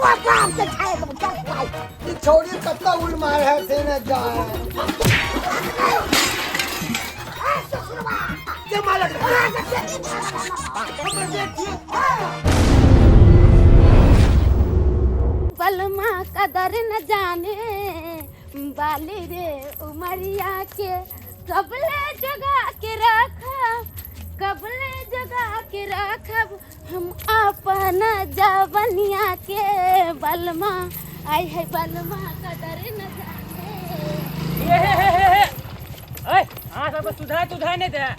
तोरा बाप के खाए तो क्या खाए ई छौड़ी कतऽ उल मार है से ने जाए के मालक हमर बेटी बलमा कदर न जाने बाली रे उमरिया के कबले जगा के रखा, कबले जगा के रखब हम अपन जवनिया के। बलमा आई है बलमा कदर न जाने। हे हे हे हे हे ए, अहाँ सबके सुधाय तुधाय नहि दे हैं?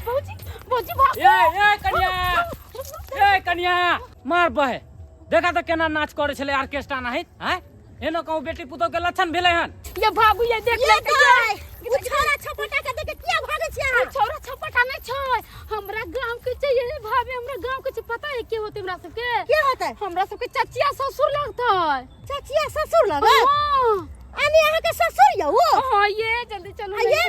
भौजी, भौजी भाग। ए ए कनिया, ए कनिया, मार बहे, देखा तऽ केना नाच करै छलै ऑर्केस्ट्रा नाहित हैं। एनो कहूँ बेटी पुतोह के लक्षण भेलै हन। ये भागू, ये देख ले। ये उ छोरा छपटा के देख के किया भागे छी अहाँ? छोरा छपटा नहीं छै, हमरा गांव के चाहिए रे भाभी, हमरा गांव के छै। पता है के होते हमरा सबके? के होते? हमरा सबके चचिया ससुर लगतै। चचिया ससुर लगत? हाँ। आनी अहाँ के ससुर यौ? हाँ, ये जल्दी चलू। आ ये,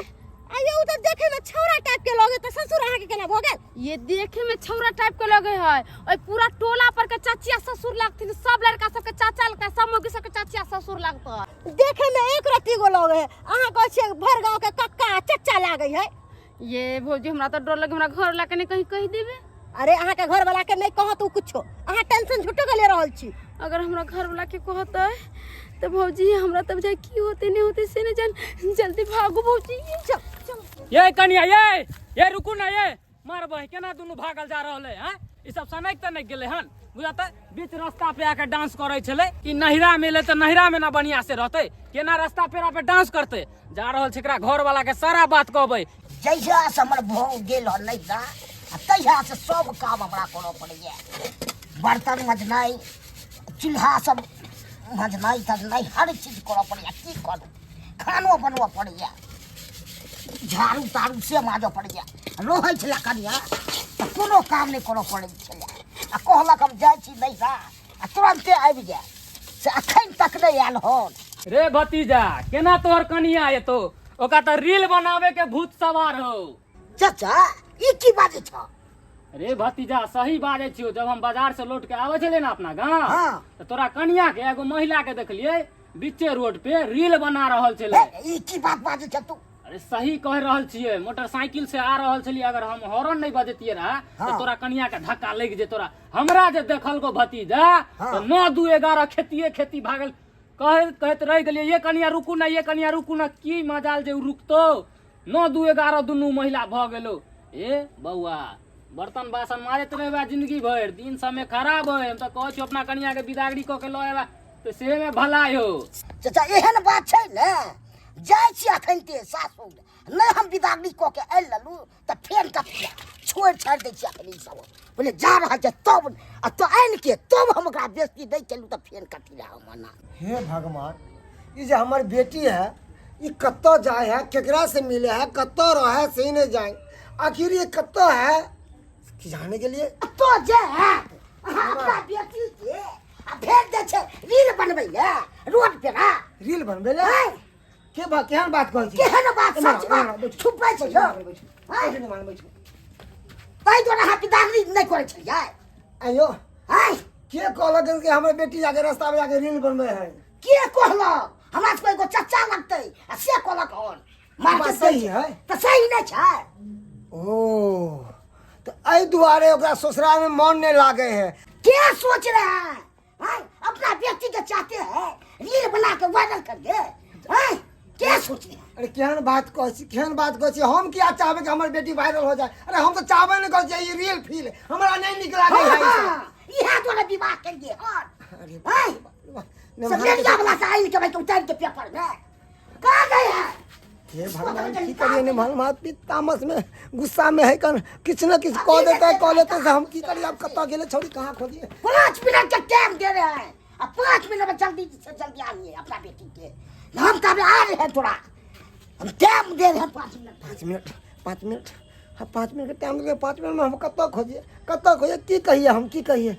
आ ये उ त देखे में छौरा टाइप के लगे, त ससुर अहाँ के केना भ गेल? ये देखे में छौरा टाइप के लगे है और पूरा टोला पर के चचिया ससुर लगथिन, सब लड़का सबके चाचा लगता, सब मौगी सबके चचिया ससुर लगता। देखे में एक रत्ती गो लगे है, अहाँ कहै छियै भरि गांव के कक्का चचा लागे है। ये भौजी, हमरा तो डर लगे, हमरा घर ला के नहीं कहीं कह देबे। अरे अहाँ के घर वाला के नहीं कहत उ कुछो, अहाँ टेंशन झूठो के ले रहल छी। अगर हमरा घर वाला के कहतै तो भौजी हमरा तब जाए की होते नहीं होते से नहीं जान। जल्दी भागो भौजी, चल चल। ये कनिया, ये ये रुकू ना, ये मार बहि, केना दुनू भागल जा रहल है हैं? ई सब सनक तऽ नहि गेलै हन बुझाता? बीच रास्ता पे आके डांस करै छलै कि नहिरा में एलै तऽ नहिरा में ना बढ़िया से रहतै, केना रास्ता पेरा पे डांस करतै? जा रहल छै एकरा घर वाला के सारा बात कहबै। जहिया से हमर भौ गेल हन नैहरा, आ तहिया से सब काम हमरा करऽ पड़ैया, बर्तन मजनाइ, चूल्हा सब मजनाइ तजनाइ, हर चीज करऽ पड़ैया। की करू, खानो बनबऽ पड़ैया, झाड़ू ताड़ू से माजऽ पड़ैया। रहै छलै कनिया तऽ कोनो काम नहि करऽ पड़ै छलै, आ कहलक हम जाइ छी नैहरा आ तुरन्ते आबि जाय, से अखन तक नहि आयल हन। रे भतीजा, केना तोहर कनिया एतो? ओकरा तऽ रील बनावे के भूत सवार हो। चाचा, ई की बाजै छ? रे भतीजा, सही बाजै छियौ। जब हम बाजार से लौट के आबै छलियै ने अपना गाँव, हाँ। तऽ तोरा कनिया के एगो महिला के देखलियै बीचे रोड पे रील बना रहल छलै। हे, ई की बात बाजै छ तू? अरे सही कह रहल छियै, मोटरसाइकिल से आ रहल छलियै, अगर हम हॉर्न नहीं बजतियै रहा तऽ तोरा कनिया के धक्का लागि जे। तोरा हमरा जे देखलको भतीजा तऽ 9 2 11 खेतिए खेती भागल। कहैत कहैत रहि गेलियै, ये कनिया रुकू ना, ये कनिया रुकू ना, की मजाल जे उ रुकतो। 9 2 11 दुनू महिला भऽ गेलो। ए बौआ, बर्तन बासन मारैत रहबा जिंदगी भरि, दिन समय खराब है। हम तऽ कहै छियौ अपना कनिया के बिदागरी कऽ के लऽ अयबा तऽ से में भलाई हो। चाचा, एहन बात छै ने, जाइ छी अखन ते सासुर, नहि हम बिदागरी कऽ के आनि लेलहुँ तऽ फेर कथी छोड़ि छाड़ि दै छी अखन ई सब। बोले जा रहल छै तब आ तो आनि के तब हम ओकरा बेइज्जती नहि केलहुँ तऽ फेर कथी लए हम एना। हे भगवान, ई जे हमर बेटी है, ई कतऽ जाए है, केकरा से मिले है, कतऽ रहे है से नहीं जाए, आखिर ये कतऽ है कि जाने के लिए। कतऽ जाए है अहाँ अपना बेटी के आ भेज दै छै रील बनबै लए रोड पे ना? रील बनबै लए? हैं? के बा, केहन बात कहै छी? केहन बात, एना, सच एना, बात बैठू। छुपै छै यौ। बैठू, हैं? बैठू, मान, बैठू। ताहि दुआरे अहाँ बिदागरी नहि करै छलियै? आइयो हैं? के कहलक कि हमर बेटी जाके रास्ता पे जाके रील बनबै है? के कहलक? हमरा सबके एगो चचा लगतै आ से कहलक हन। मार बात के सही है। तऽ सही नहि छै? ओ तऽ एहि दुआरे ओकरा ससुराल में मन नहीं लागे है। के सोच रहा है? हैं? अपना बेटी के चाहते हैं रील बना के वायरल कर दे, हैं? के सोच रहे हैं? अरे केहन बात कहै छी, केहन बात कहै छी? हम किया चाहबै कि हमर बेटी वायरल हो जाए? अरे हम तऽ चाहबे नहि करै छियै, ई रील फील हमरा नहि नीक लागै है ई सब। हाँ, इएह दुआरे विवाह केलिए हन। अरे हैं? वाह, सब मीडिया वाला से आइन के भाई उतार के पेपर में कहाँ गए हैं? हे भगवान, की करिए? ने भगवान भी तामस में गुस्सा में है, कन किछु न किछु कह देते, कह लेते से हम की करिए? अब कतऽ गेलै छौड़ी, कहाँ खोजिए? 5 मिनट का टाइम दे रहे हैं, अब 5 मिनट में जल्दी से जल्दी आइए अपना बेटी के। हम कब आ रहे हैं थोड़ा, हम टाइम दे रहे हैं 5 मिनट। 5 मिनट, 5 मिनट, हाँ, 5 मिनट के टाइम दे, 5 मिनट में हम कतऽ खोजिए, कतऽ खोजिए, की कहिए, हम की कहिए?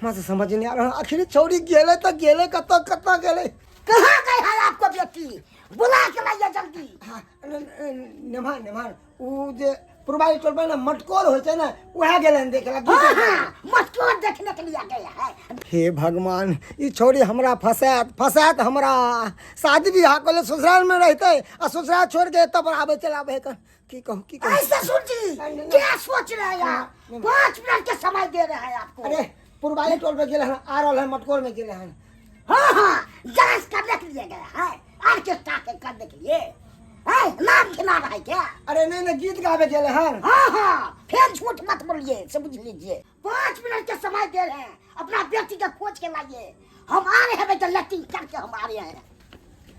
हमरा से समझ नहीं आ रहा। आखिर छौड़ी गेलै तऽ गेलै कतऽ, कतऽ गेलै? कहाँ गए है आपको बेटी? बुला के लाइए जल्दी। हाँ, नेमान, नेमान, उ जे पूर्वा पुरबाई टोल पर ने मटकोर होइ छै ने, उएह गेलै हन देखे ला। हाँ हाँ, मटकोर देखने के लिए गया है। हे भगवान, ई छौड़ी हमरा फसायत फसायत हमरा। शादी बियाह कऽ ले ससुराल में रहते आ ससुराल छोड़ के एतऽ पर आबै चल आबै है। की कहू, की कहू? ऐ ससुर जी, क्या सोच रहे हैं आप? 5 मिनट के समय दे रहे हैं आपको। अरे, पुरबाई टोल पे गेले हन, आ रहल हन, मटकोर में गेले हन। हाँ हाँ, डांस करने के लिए गया है, ऑर्केस्ट्रा के करने के लिए है, नाम खिला रहा है क्या? अरे नहीं नहीं, गीत गावे गेले हन। हाँ हाँ, फिर झूठ मत बोलिए, समझ लीजिए। 5 मिनट के समय दे रहे हैं, अपना बेटी के खोज के लाइए। हम आ रहे हैं बेटा, लट्टी करके हम आ रहे हैं।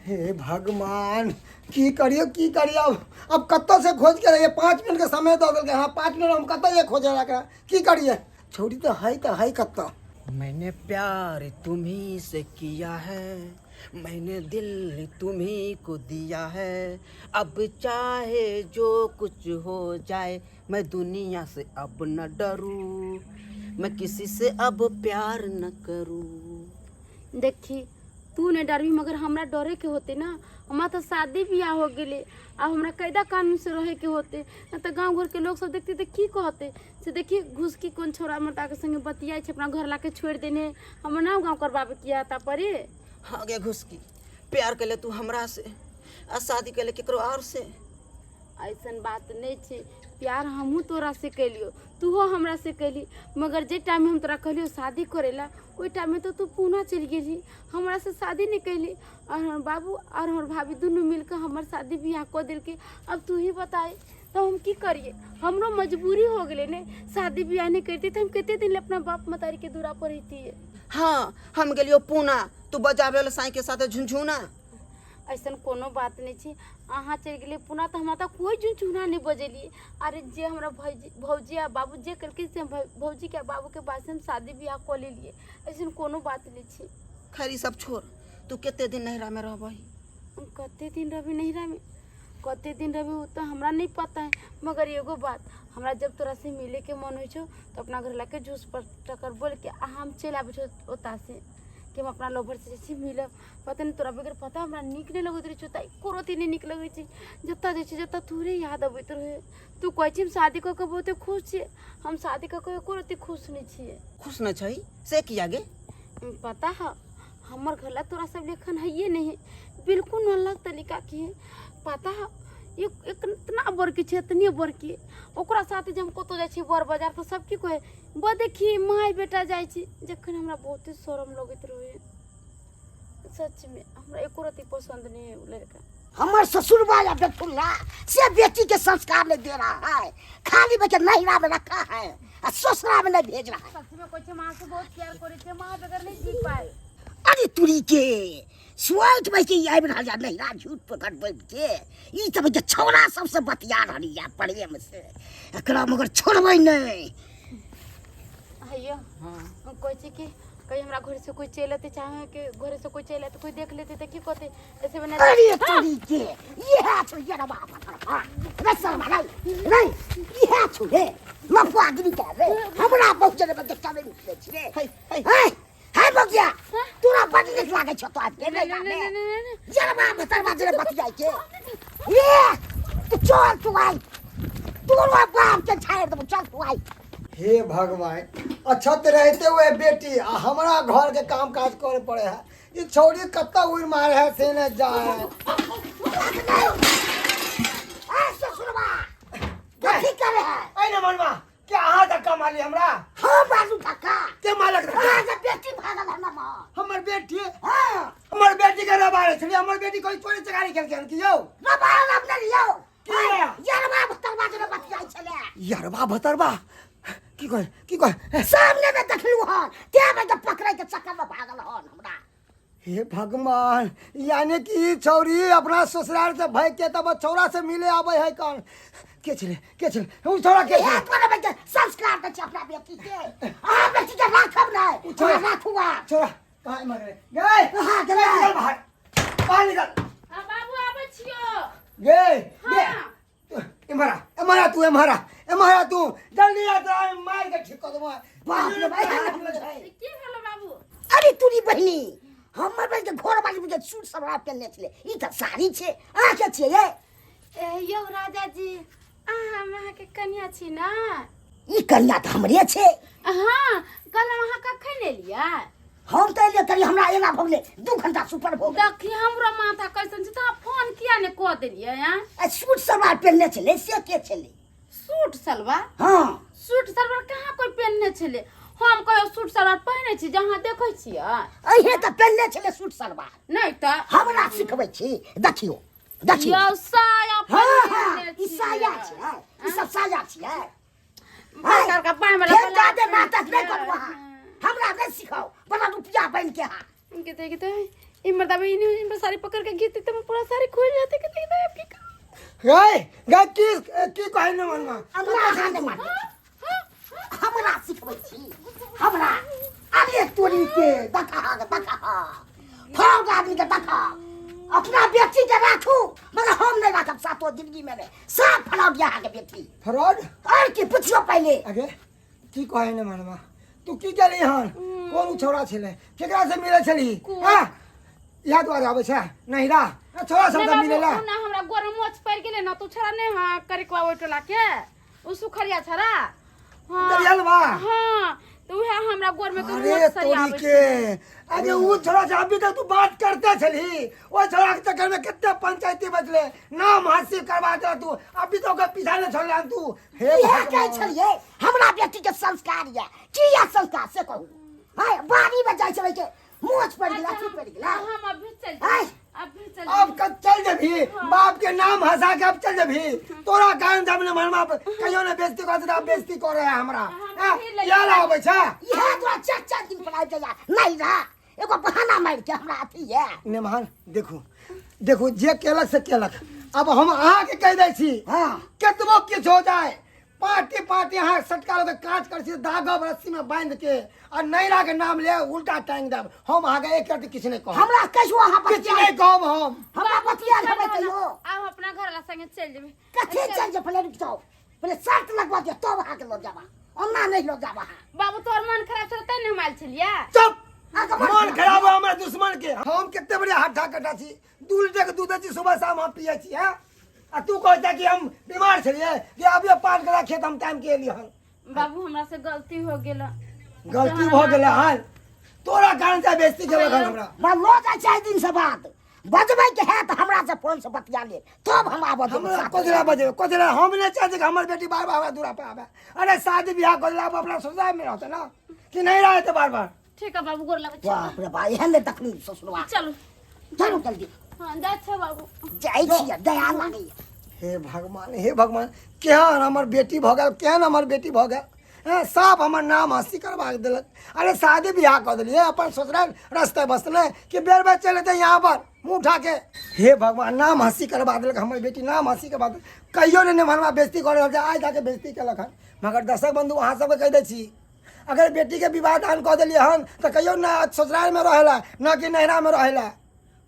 हे भगवान, की करियो, की करियो? अब कत्तो से खोज के रहिए। 5 मिनट के समय दऽ देलकै। हाँ, 5 मिनट हम कतऽ ये खोजे एकरा? की करिए? छौड़ी तऽ है, तऽ है कत्तो? मैंने प्यार तुम्ही से किया है, मैंने दिल तुम्ही को दिया है, अब चाहे जो कुछ हो जाए, मैं दुनिया से अब न डरूं, मैं किसी से अब प्यार न करूं। देखी, तू नहीं डरबी, मगर हमरा डरे के होते ना। हमरा तो शादी बियाह हो गेलै, अब हमरा कैदा कानून से रहे के होते न। तऽ गाँव घर के लोग सब देखते तऽ की कहते? से देखी, घुसकी कोन छोरा मर्दा के संगे बतियाइ छै, अपना घर लाके छोड़ि देने। हमर नाम गाँव करबाबे किया ता परे। हाँ गे घुसकी, प्यार कर ले तू हमरा से आ शादी कर ले केकरो और से। ऐसन बात नहीं छै। प्यार हमहूँ तोरा से कैलियो, तूहो हमरा से कैली, मगर जे टाइम हम तोरा कहलियो शादी करेला, ओहि टाइम में तो तू पूना चलि गेली, हमरा से शादी नहीं कैली। और हमर बाबू और हमर भाभी दुनू मिलकर हमर शादी बियाह कऽ देलकै। अब तू ही बताए तो हम की करिए? हमरो मजबूरी हो गेलै ने। शादी बियाह नहीं करती तऽ हम कते दिन ले अपना बाप मतारी के दूरा पर रहितियै? हाँ, हम गेलियो पूना, तू बजाबे वाला साई के साथ झुनझुना। ऐसन कोनो बात नहीं छै। अहाँ चलि गेलियै पुना तऽ हमरा तऽ कोइ झुनझुना नहि बजेलियै। अरे, जे हमरा भौजी भौजी आ बाबू जे केलकै, से हम भौजीके आ बाबूके बात से हम शादी बियाह कऽ लेलियै। ऐसन कोनो बात नहि छै। खैर, ई सब छोड़, तू कते दिन नैहरा में रहबही? हम कते दिन रहबै नैहरामे, कते दिन रहबै, ओ तऽ हमरा नहि पता है। मगर एगो बात, हमरा जब तोरा से मिले के मन होइ छौ तऽ अपना घर लाके झूस पर टकर बोल के आ हम चलि आबै छौ ओतऽ से कि हम अपना लवर से जाइ छी मिलब। पता नहि, तोरा बगैर पता हमरा नीक नहि लगैत रहै छौ। तऽ एको रत्ती नहि नीक लगै छै। जतऽ जाइ छी, जतऽ तोरे याद अबैत रहै। तू कहै छी हम शादी कऽ के बहुते खुश छियै, हम शादी कऽ के एको रत्ती खुश नहि छियै। खुश न छही, से किया गे? पता है, हमर घर ला तोरा सब लेखन है नहीं है, बिल्कुल अलग तरीका के है। पता है, एक एक इतना बड़की छै, इतनी बड़की, ओकरा साथ जे हम कतौ जाइ छी बर बाजार तऽ सब की कहै ब देखी माय बेटा जाइ छी। जखन हमरा बहुते शरम लगैत रहे। सच में हमरा एको रत्ती पसंद नहीं है उ लड़का। हमर ससुरबा या बेटुल्ला से बेटी के संस्कार नहीं दे रहा है, खाली बेटे नैहरा में रखा है आ ससुरा में नहीं भेज रहा है। सच में कहै छै, माँ से बहुत प्यार करै छै, माँ बगैर नहीं जी पाए। अरे तुरी के सोच में के आबि रहल या नैहरा झूठ पकड़ बैठ के ई सब जे छौड़ा सबसे बतिया रहल या प्रेम से, एकरा मगर छोड़बै नहीं। हैयो, हम कहै छी कि कहीं हमरा घर से कोई चलि एतै, चाहे कि घर से कोई चलि एतै, कोई देख लेतै तऽ की कहतै? ऐसे बना। अरे तुरी के, ये छौ ये रे बाप रे शर्मा नहीं नहीं, ये छौ रे लफुआ गिरी के रे, हमरा बहुत जने बच्चा चले निकले छी रे। है है। हे हे बगिया, तोरा बड नीक लागै छौ तो आबि नहीं नहीं नहीं नहीं नहीं। जरबा भतरबा जरे बतियाइ के ये तू चल, तू आई तोरा बाप के छाड़ि देबौ, चल तू आई। हे भगवान, अच्छा तऽ रहते हुए बेटी आ हमरा घर के काम काज करे पड़े है। ई छौड़ी कत्ता उड़ मारे है से ने जाए। ए ससुरबा, कथी करे है? ऐ ने मनवा के अहाँ धक्का मारली हमरा? हाँ, बाजू धक्का। के मारलक धक्का? अहाँ के बेटी भागल है ना माँ? हमर बेटी? हाँ। हमर बेटी के रबारे छली? हमर बेटी कोई चोरी चकारी केलकै हन की यौ? रबार अपने लियौ। किया? यरबा भतरबा जेना बतियाइ छलै। यरबा भतरबा की कहे, की कहे? सामने में देखलू हन, ते में के पकड़े के चक्कर में भागल हन हमरा। हे भगवान, यानी कि ई छौरी अपना ससुराल से भाग के तब छौरा से मिले आवे है। कौन के छले, के छले उ छौरा, के इहे छले? तोरा बेटे संस्कार दै छै अपना बेटी के। अहाँ बेटी के राखब नहि, छौरा। अहाँ राखू आ। छौरा कहाँ मर गए? गए? कहाँ गेलै? निकल बाहर, बाहर निकल। हाँ बाबू, आबै छियो। गे गे। हाँ। एम्हर आ, एम्हर आ तू, एम्हर आ, एम्हर आ तू, जल्दी आ, तोरा मार के ठीक कर देबो। बाप रे बाप। की भेलो बाबू? अरे तुरी बहिनी, हमर बहिन के घर वाली बुझे सूट सब पहनने छलै, ई तऽ साड़ी छै। अहाँ के छियै ये? ए यौ राजा जी। हम अहाँके कनिया छी ने। ई कनिया तऽ हमरे छै। हाँ, कहलहुँ अहाँ कखन एलियै? हम तऽ एलियै कनि हमरा एला भऽ गेलै 2 घंटा सुपर भऽ गेलै। देखी हमरो माथा कैसन छै तऽ अहाँ फोन किया नहि कऽ देलियै? आँ आ सूट सलवार पहिनने छलै से के छलै? सूट सलवार? हाँ। सूट सलवार कहाँ कोई पहिनने छलै? हम कहियो सूट सलवार पहिने छी जहाँ देखै छियै? अहे तऽ पहिनने छलै सूट सलवार। नहि तऽ हमरा सिखबै छी? देखियौ देखियौ। यौ साया हाँ हाँ पहिनने ई साया छियै। छियै, ई सब साया छियै। बड़का बड़का बाँहि वाला फेर ब्लाउज जादे नाटक नहि पहिनने करू अहाँ, हमरा नहि सिखाउ बड़ा रुपया बनि के अहाँ। किते किते ई मर्दाबे इने इने साड़ी पकड़ के घीचते तो पूरा साड़ी खुल जाते। किते किते अब की करूं? गए गए की की कहै ने मनमा? हमरा अहाँ नहि मानै, हमरा सिखबै छी हमरा? अरे तोरी के देखा देखा फौज आदमी के देखा, अपना बेटी के राखू मगर हम नहीं राखब सातो जिंदगी में नहीं। साफ फरौड अहाँके बेटी। फ्रॉड? और की पुछियो पहिले। अगे की कहै ने मनमा, तू की केली हन? कोन उ छौड़ा छलै, केकरा से मिलै छली? कोन? हाँ इएह दुआरे आबै छै नहिरा छौड़ा सब नहीं से बाबू, मिलै ला? उ ना हमरा गोर में मोच पड़ गेलै ना, तू छड़ा नहीं हाँ करे के ओइ टोला के उ सुखरिया छड़ा। हाँ दरियल बा। हाँ तो उहे हमरा गोर में के अरे मोच सरिया तोरी आबै के अरे उ छोड़ा से अभी तक तू बात करते छली, ओ छोड़ा के चक्कर में कितने पंचायती बचले, नाम हासिल करवा दे तू अभी तो ओकर पीछा नहीं छोड़ला तू। हे इएह कहै भगवान। छलियै हमरा बेटी के संस्कार यऽ की यऽ संस्कार से कहू? हाय बाड़ी में जाइ छलै के मोच पड़ि गेल, अथी पड़ि गेल। हम अभी चल आय। अभी चल। अब कब चल जबी बाप के नाम हंसा के अब चल जबी? तोरा कारण जब ने मनमा कहियो ने बेइज्जती कर, अब बेइज्जती कर रहे हमरा। हम फिर ले यार आबै छै इएह दुआरे चारि चारि दिन पर आबि जाइया नहि रह एगो बहाना मारि के हमरा अथी यऽ। नेमहान देखू देखू, जे केलक से केलक, अब हम अहाँके कहि दै छी। हाँ। केतबो किछु हो जाए पार्टी पार्टी अहाँ सटका लऽ के काज कर छी, दागब रस्सी में बांध के आ नैरा के नाम ले उल्टा टांग देब। हम अहाँके एक रत्ती किछु नहि कहब। हमरा कहियो अहाँ किछु बतिया नहि कहब हम। हमरा बतिया लेबै कहियो? आब अपना घर वाला संगे चल जेबै। कथी चल जे? पहिले रुकि जाउ, पहिले शर्त लगवा दिअ तब अहाँके लऽ जाब, ओना नहि लऽ जाब अहाँ। बाबू तोहर मन खराब छल तैं ने हम आयल छलियै। चुप। अहाँके मन खराब है हमरा दुश्मन के। हम कते बड़ी हट्ठा कट्ठा छी, 2 लीटर के दूध दै छी सुबह शाम हम पियै छी। हैं आ तू कहै कि हम बीमार छलियै कि अभियो 5 कट्ठा खेत हम टाइम के एलियै हन। बाबू हमरा से गलती हो गेल। गलती भऽ गेलै हन, तोरा कारण से बेइज्जती केलक हन हमरा। बा लऽ जाइ चारि दिन से बाद बजबै के है तऽ हमरा से फोन से बतिया ले तब हम आबऽ देब हमरा साथ। कोजरा बजेबै कोजरा? हम नहि चाहै छी कि हमर बेटी बार बार हमरा दूरा पर आबै। अरे शादी बियाह कोजरा अपना ससुराल में रहतै ना कि नहीं रहते बार बार? ठीक है बाबू, गोर लगै छी। बाप रे बा, एहन नहि तखनी ससुरवा। चलू चलू जल्दी। हाँ जाइ छै बाबू। जाइ छियै, दया लागैया। हे भगवान, हे भगवान, केहन हमर बेटी भऽ गेल, केहन हमर बेटी भऽ गेल। हैं साफ हमर नाम हंसी करवा देलक। अरे शादी बियाह कऽ देलियै अपन ससुराल रस्ते बसले कि बेर बेर चलि एतै यहाँ पर मुँह उठा के। हे भगवान, नाम हंसी करवा देलक हमर बेटी, नाम हंसी करवा देलक। कहियो नहि हमरा बेइज्जती कऽ रहल छै, आइ जाके बेइज्जती केलक हन। मगर दर्शक बंधु अहाँ सबके कहि दै छी, अगर बेटीके विवाह दान कऽ देलियै हन तऽ कहियो ना ससुरालमे रहै लए ना कि नैहरामे रहै लए।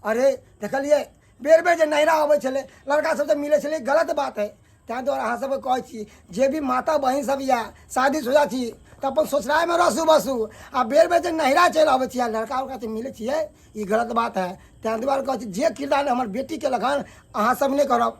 अरे देखलियै बेर बेर जे नैहरा अबै छलै लड़का सबसँ मिलै छलै, गलत बात है। ताहि दुआरे अहाँ सबके कहै छी जे भी माता बहिन सब यऽ शादीशुदा छी तऽ अपन ससुरालमे रसू बसू, आ बेर बेर जे नैहरा चलि अबै छी आ लड़का उड़का मिलै छियै, ई गलत बात है। ताहि दुआरे कहै छी जे किरदार हमर बेटी केलक हन अहाँ सब नहि करब।